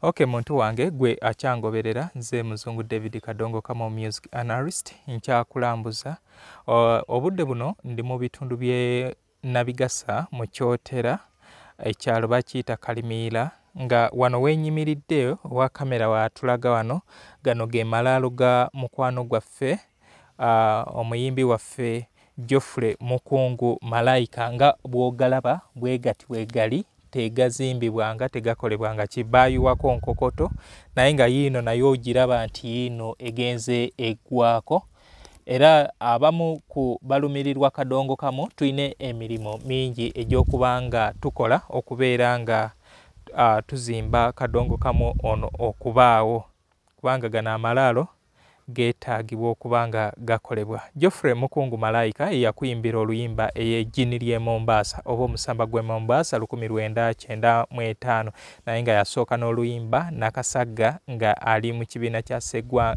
Ok, muntu wange gwe akyangoberera, nze Muzungu David Kadongo Kamo, music analyst, nkyakulambuza. Obudde buno ndi mu bitundu by'e Nabigasa mu Kyotera, ekyalo bakiyita Kalimiira, nga wano wenyimiridde owa kamera watulaga wano, gano ge malaalo ga mukwano gwaffe, omuyimbi waffe Geoffrey Mukungu Malayika. Nga bw'ogalaba bwe gati bwe gali, tegazimbibwanga, tegakolebwanga ki, baayiwako nkokoto, naye nga yiino naye ogiraba nti yiino egenze eggwako. Era abamu ku balumirirwa Kadongo Kamu tulina emirimu mingi egy'okuba nga tukola okubeera nga tuzimba Kadongo Kamu ono okubaawo, kubanga gano amalaalo geetaagibwa okuba nga gakolebwa. Geoffrey Mukungu Malayika eyakuyimbira oluyimba ey'ejjini ly'e Mombasa oba omusamba gw'e Mombasa 1995, naye nga yasooka n'oluyimba Nakasagga nga ali mu kibiina kya Segwa,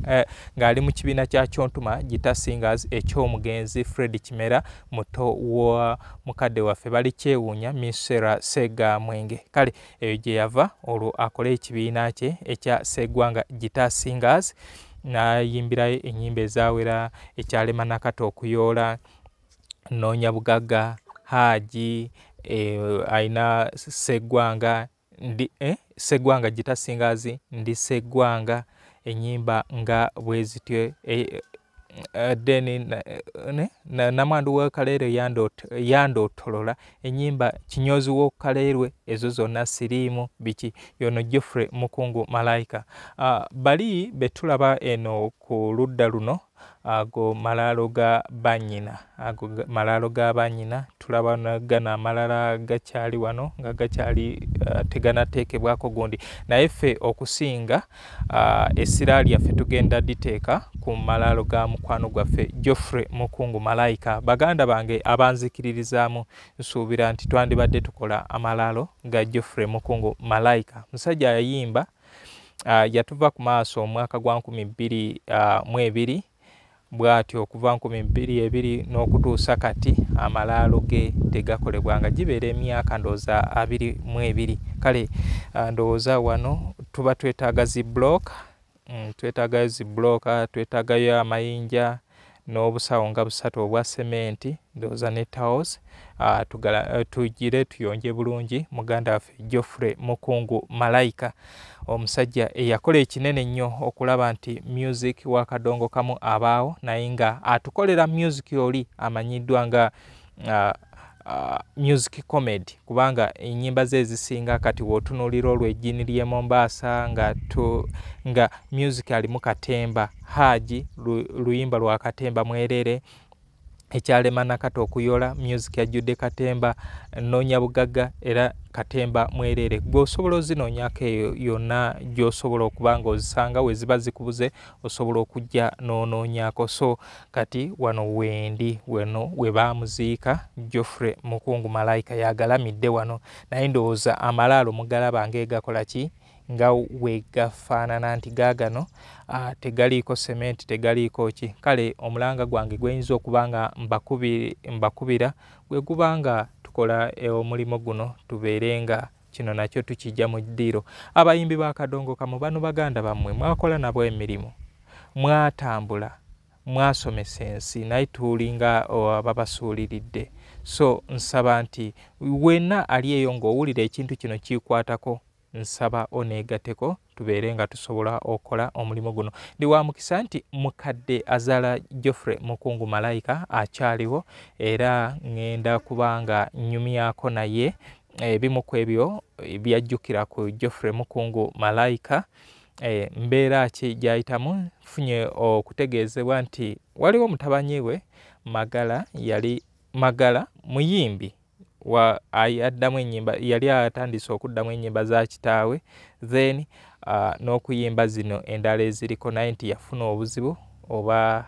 ng'ali mu kibiina kya Kyontuma Guitar Singers eky'omugenzi Fred Kimera, muto wa mukadde waffe bali kyewuunya Misera Sega Mwenge. Kale eyo gye yava olwo akole ekibiina kye ekya Segwanga Guitar Singers, n'ayimbirayo ennyimba ezaawera ekyalema Nakata okuyoola, Noonya Bugagga, Haaji, alina Seggwanga, ndi Seggwanga Guitar Singers, ndi Seggwanga, ennyimba nga bwe zityo. Then Namwandu wa Kaleerwe yandootolola, ennyimba Kinyozi w'Okaleerwe, ezo zonna siriimu biki. Yono Geoffrey Mukungu Malayika. Bali be tulaba eno ku ludda luno, ago malaalo ga bannyina, ago malaalo ga bannyina. Tulaba gano amalala gakyali wano nga gakyali teganateekebwako gundi, naye ffe okusinga essira lyaffe tugenda liteeka ku malaalo ga mukwano gwaffe Geoffrey Mukungu Malayika. Baganda bange abanzikiririzaamu, nsuubira nti twandibadde tukola amalaalo ga Geoffrey Mukungu Malayika. Musajja yayimba, yatuva ku maaso omwaka gwa 2020. Bw'atyo okuva 2020 n'okutuusa kati amalaalo ge tegakolebwanga, gibeera emyaka ndowooza 22. Kale ndowooza wano tuba twetaaga zi block, twetaagayo zi bulooka, twetaagayo amayinja n'obusawo nga busatu obwa sementi, ndowooza ne tiles, tugire tuyonje bulungi muganda waffe Geoffrey Mukungu Malayika, omusajja eyakola ekinene ennyo okulaba nti music wa Kadongo Kamu abaawo, naye nga atukolera music oli amanyiddwa nga music comedy, kubanga ennyimba ze ezisinga kati w'otunuulira olw'ejjini ly'e Mombasa nga music alimu katemba, Haaji luyimba lwa katemba mwerere, ekyalema Nakata okuyola music ajjudde katemba, Noonya Bugagga era katemba mwerere. Gwe osobola ozinoonyako eyo yonna gy'osobola okuba nga ozisanga, we ziba zikubuze osobola okujja n'onoonyaako. So kati wano wendi, wano we baamuziika Geoffrey Mukungu Malayika yagalamidde wano, naye ndowooza amalaalo mugalaba ng'egakola ki, nga we gafaanana nti gaagano tegaliiko sementi, tegaliiko ki. Kale omulanga gwange gweyinza okuba nga mbakubira gwe guba nga tukola omulimu guno, tubeere nga kino nakyo tukijja mu ddiiro. Abayimbi ba Kadongo Kamu bano baganda bammwe mwakola nabo emirimu, mwatambula, mwasomesa ensi, naye tulinga ababasuuliridde. So nsaba nti wenna ali eyo ng'owulira ekintu kino kikwatako, nsaba oneegateko tubeere nga tusobola okukola omulimu guno. Ndi wa mukisa nti mukadde azaala Geoffrey Mukungu Malayika akyaliwo, era ŋŋenda kuba nga nnyumyako naye ebimu ku ebyo byajjukira ku Geoffrey Mukungu Malayika, mbeera ki gy'ayitamu. Nfunye okutegeezebwa nti waliwo mutabanyi we Magala, yali Magala muyimbi wa addamu ennyimba, yali atandise okuddamu ennyimba za kitaawe, then n'okuyimba zino endala eziriko, naye nti yafuna obuzibu oba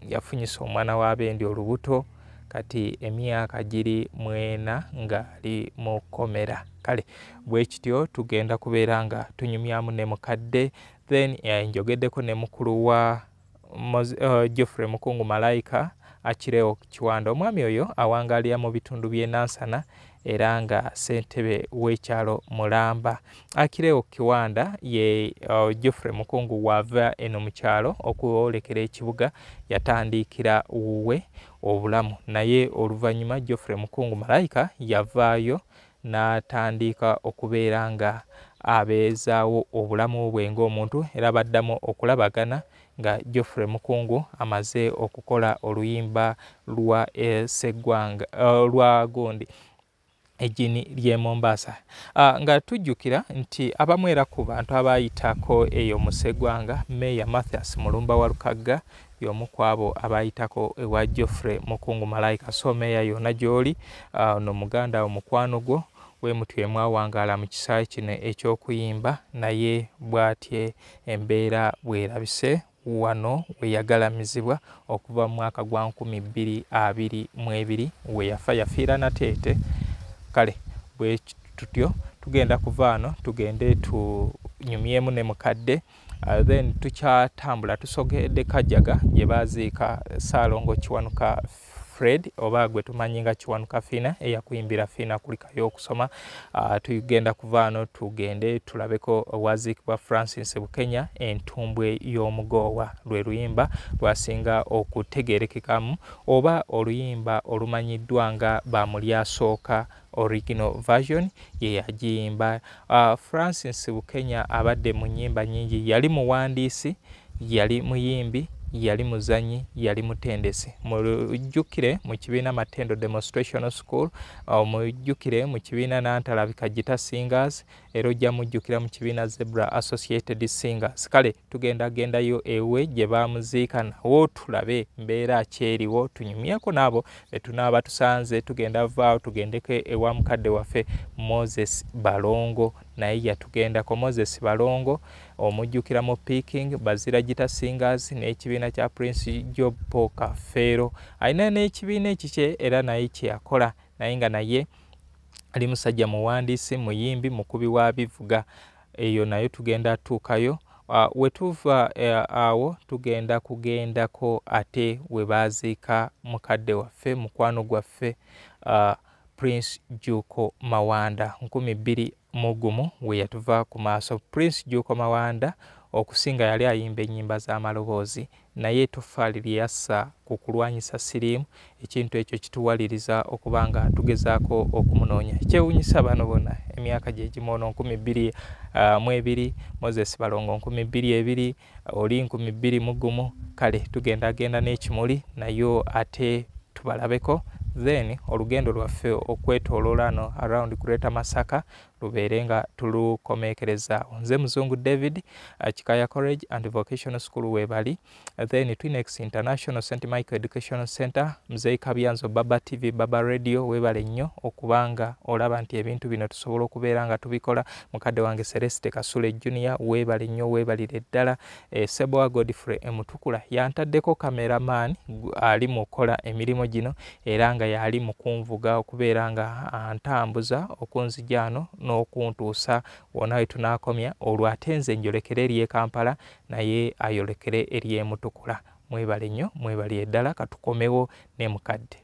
yafunyisa omwana w'abendi olubuto, kati emyaka giri 40 ng'ali mu kkomera. Kale bwe kityo tugenda kubeera nga tunyumyamu ne mukadde, then njogeddeko ne mukulu wa Geoffrey Mukungu Malayika Achileo Kiwanda. Omwami oyo awangaalira mu bitundu by'e Nansana era nga ssentebe w'ekyalo Mulamba. Achileo Kiwanda ye Geoffrey Mukungu wava eno mu kyalo okwolekera ekibuga, yatandikira wuwe obulamu, naye oluvannyuma Geoffrey Mukungu Malayika yavaayo n'atandika okubeera nga abeezaawo obulamu bwe ng'omuntu, era baddamu okulabagana nga Geoffrey Mukungu amaze okukola oluyimba lwa Sseggwanga lwa gundi ejjini ly'e Mombasa. Nga tujjukira nti abamu era ku bantu abaayitako eyo mu Sseggwanga, Meeya Mathias Mulumba Walukagga y'omu ku abo abaayitako ewa Geoffrey Mukungu Malayika. So meeya yonna gy'oli, ono muganda wo, mukwano gwo, bwe mutyo mwawangaala mu kisaawe kino eky'okuyimba, naye bw'atye embeera bw'erabise wano we yagalamizibwa okuva mu mwaka gwa 2022 we yafa, yafiira Nateete. Kale bwe tutyo tugenda kuva wano tugende tunyumyemu ne mukadde, then tukyatambula tusogedde Kajaga gye baaziika Ssaalongo Kiwanuka Fred, oba gwe tumanyi nga Kiwanuka Fiina, eyakuyimbira Fiina kulikayo okusoma. Tugenda kuva wano tugende tulabeko owaziikibwa Francis Bukenya, Entumbwe y'Omugoowa lwe luyimba lwasinga okutegeerekekamu, oba oluyimba olumanyiddwa nga Bamulyasooka original version ye yagiyimba. Francis Bukenya abadde mu nnyimba nnyingi, yali muwandiisi, yali muyimbi, yali muzanyi, yali mutendesi. Mujjukire mu kibiina Matendo Demonstration School, mujjukire mu kibiina Nantalabika Guitar Singers, era ojja mujjukira mu kibiina Zebra Associated Singers. Kale tugenda gendayo ewe gye bamuziika nawo tulabe mbeera kyeriwo, tunyumyeko n'abo be tunaaba tusanze. Tugenda vaawo tugendeko ewa mukadde waffe Moses Balongo, naye yatugendako. Moses Balongo omujjukira mu Peking Bazira Guitar Singers n'ekibiina kya Prince Job Paul Kafeero. Alina n'ekibiina ekikye era naye kye yakola, naye nga naye ali musajja muwandiisi, muyimbi, mukubi wa bivuga. Eyo nayo tugenda tuukayo. We tuva awo tugenda kugendako ate we baaziika mukadde waffe, mukwano gwaffe, Prince Juuko Mawanda, 2001 we yatuva ku maaso. Prince Juuko Mawanda okusinga yali ayimba ennyimba z'amaloboozi, naye ettoffaali lye yassa ku kulwanyisa siriimu, ekintu ekyo kituwaliriza okuba nga tugezaako okumunoonya. Kyewuunyisa bano bonna emyaka gye gimu, ono 2002, Moses Balongo 2002, oli 2001. Kale tugenda genda n'ekimuli nayo ate tubalabeko, then olugendo lwaffe okwetooloola no around Greater Masaka lubeere nga tulukomekerezaawo. Nze Muzungu David, Kikaya College and Vocational School weebali, then Twinex International, St Michael Education Center, Mzee Kabyanzo, Baba TV, Baba Radio, weebale nnyo okubanga olaba nti ebintu bino tusobola okubeera nga tubikola. Mukadde wange Celeste Kasule Junior, weebale nnyo, weebalire ddala. Sebowa Godfrey Emutukula yantaddeko cameraman ali mu kukola emirimu gino, era nga yali mu kunvuga okubeera nga antambuza okunzija ano n'okuntuusa wonna we tunaakomya, olwo ate nze njolekere eri e Kampala, naye ayolekere eri e Mutukula. Mwebale nnyo, mwebalire ddala, katukomewo ne mukadde.